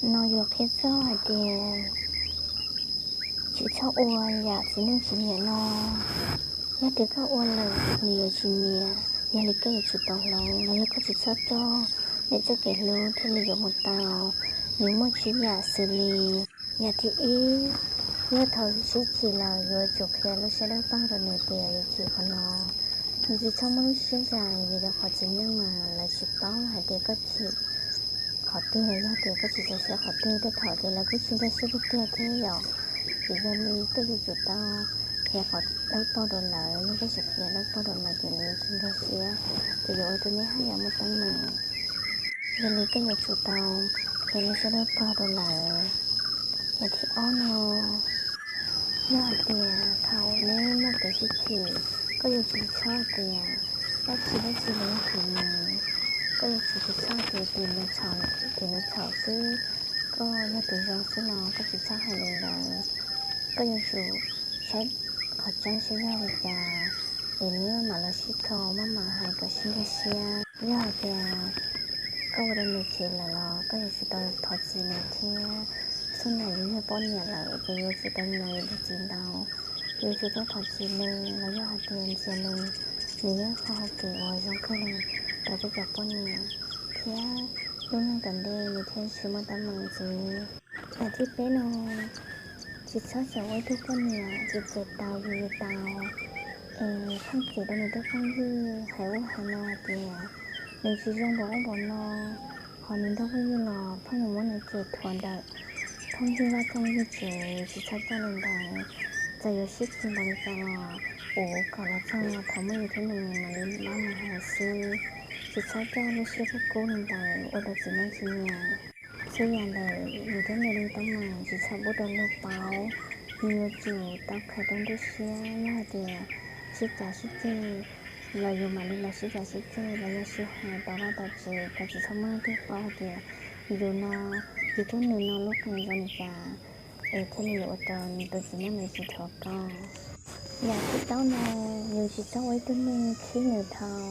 No yuav qhia txog hais tias tsis txhob ua yam txiv neej tsis nyiam no. Yog tias koj ua lawm nws yuav tsis nyiam, yog li koj yuav tsum tau hloov los yog koj tsis txhob coj, nws txoj kev hlub thiaj li yuav mus tau. Nws muaj tsib yam xws li: yam thib ib, yog thaum sib chim lawm yuav tsum qhia lub siab dawb paug rau nws tias yuav chim qhov no. Nws tsis txhob muaj lub siab zais vim rau qhov txiv neej mas lawv tsis paub hais tias koj chim qhov twg los yog tias koj tsis txaus siab qhov twg, tej thaum ces lawv kuj tsis nkag siab tiag tiag thiab yom. Ces yog li koj yuav tsum tau qhia qhov dawb paug rau lawv, yog koj tsis qhia dawb paug rau lawv ces lawv yuav tsis nkag siab, ces yuav ua rau nej haj yam muaj teeb meem. Yog li koj yuav tsum tau qhia lub siab dawb paug rau lawv. Yam thib ob no, yog hais tias thaum neb muaj kev sib chim, koj yuav tsum txhob hais tias dab tsi dab tsi los yog tim nws, koj yuav tsum txhob hais tias tim nws txhaum, tim nws txhaum xwb, koj yog tus zoo xwb no koj tsis txhob hais li ntawd. Koj yuav tsum saib qhov tseeb saib yog li cas, es neb mam los sib kho, maj mam hais kom sib nkag siab. Yog hais tias koj ua rau nws chim lawm los koj yuav tsum tau thov txim nws thiab. Xub na yus yog poj niam lawm ces yuav tsum tau nyiam yus tus txiv ntau, yuav tsum tau thov txim nws los yog hais tias ntxias nws, nws yog qhov hauv kev uas zoo kawg li rau peb cov poj niam, thiab lub neej tom ntej nws thiaj tsis muaj teeb meem ntxiv. Yam thib peb no, tsis txhob xyaum ua ib tug poj niam cem cem taus yws yws taus, es pheej cem rau nws tej phooj ywg hais ub hais no hais tias nws tsis zoo npaum ub npaum no, ho nws nrog phooj ywg los pheej mus muab nws cem thuam ntawm phooj ywg vaj phooj ywg tsev, tsis txhob coj li ntawd. Txawm yuav sib chim npaum li cas los ua kom los txog thaum muaj yus thiab nws mam li pab nws hais xwb, tsis txhob coj lub siab kub kub li ntawd ua rau txiv neej tsis nyiam. Txhua yam ntawm yus thiab nws li teeb meem tsis txhob pub rau luag paub. Yus yuav tsum tau khaws tau nruab siab, yog hais tias sib cav sib ceg los yus mam li los sib cav sib ceg, los yog sib hais tau vaj tau tsev kom tsis txhob muaj leej twg paub hais tias yus no, yus thiab nws no lub qee zoo li cas, es thiaj li yuav ua rau tus txiv neej nws tsis thuam koj. Yam thib plaub no, yus tsis txhob ua ib tug neeg khib nws dhau,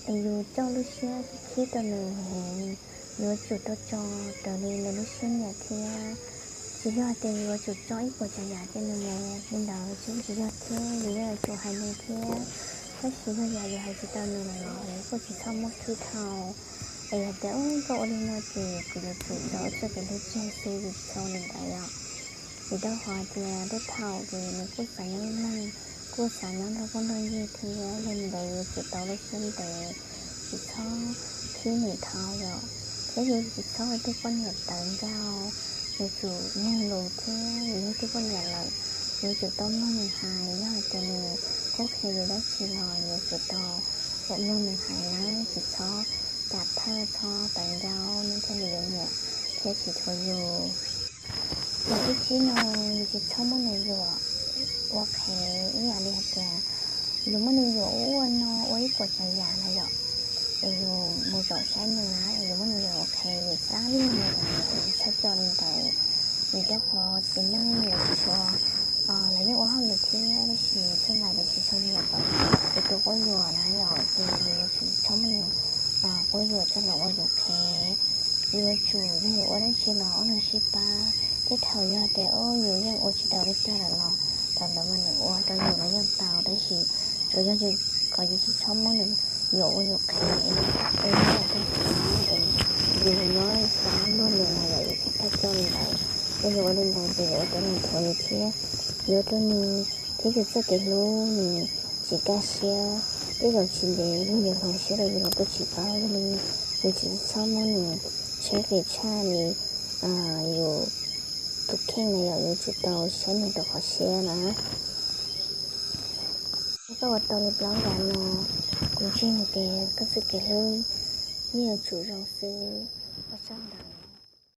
es yus coj lub siab khib rau nws heev, yuav tsum tau tso raws li nws lub siab nyiam thiab. Tsis yog hais tias yus yuav tsum tso ib puas tsav yam rau nws mus li ntawd, tsis yog thiab, yus yeej yuav tsum hais nws thiab. Tab sis yog yam yus hais tsis tau nws lawm los yus kuj tsis txhob muab khib dhau, es yog tias koj ua li no ces kuv yuav tsum tso txoj kev hlub tseg xwb, yus tsis txhob ua li ntawd os. Vim rau qhov tias tej thaum ces nws kuj xav nyob ib leeg, kuj xav nyob nrog phooj nrog ywg thiab, yog li ntawd yuav tsum tau lub siab ntev, tsis txhob khib nws dhau yom. Thiab yuav tsis txhob ua ib tug poj niam tawv ncauj, yuav tsum mloog lus thiab, yus yog ib tug poj niam lawm, yuav tsum tau mloog nws hais, yog hais tias nws qhuab qhia yus dab tsi los yuav tsum tau mloog nws hais na, tsis txhob cam thawj txhob tawv ncauj, nws thiaj li yuav nyiam thiab tsis thuam yus. Yam thib tsib no, yus tsis txhob muab nws yuam ua qhev, ib yam li hais tias yus muab nws yuam ua ua no ua ib puas tsav yam na yom, es yus mus zaum saib nws na, yus muab nws yuam ua qhev, yus xav li nws tsis txhob coj li ntawd. Vim rau qhov txiv neej lawv tsis tshua, lawv yeej ua hauj lwm thiab, tab sis txhua zaus lawv tsis tshua nyiam kom tus quab yuam na yom, ces yus yuav tsum txhob muab nws quab yuam coj los ua yus qhev. Yus yuav tsum yog yus ua dab tsi los ob leeg sib pab. Tej thaum yog tias yus yeej ua tsis tau li tiag lawm los thaum ntawd mas nws ua rau yus los yeej tau, tab sis tsuas yog kom yus tsis txhob muab nws yuam ua yus qhev, es yus nyob xav luag nws na yom, yus tsis txhob coj li ntawd. Yog yus ua li ntawd ces yuav ua rau nws thuam yus thiab, yuav ua rau nws thiab yus txoj kev hlub nws tsis kaj siab. Tej zaum tsis ntev luag yuav hloov siab rau yus los kuj tsis paub. Yog li yus tsis txhob muab nws tshaib plab tshaj li yus tus kheej na yom, yuav tsum tau saib nws rau qhov siab na. Yog koj ua tau li plaub yam no, kuv ntseeg tias koj txoj kev hlub yeej yuav tsum zoo xwb. Ua tsaug ntau.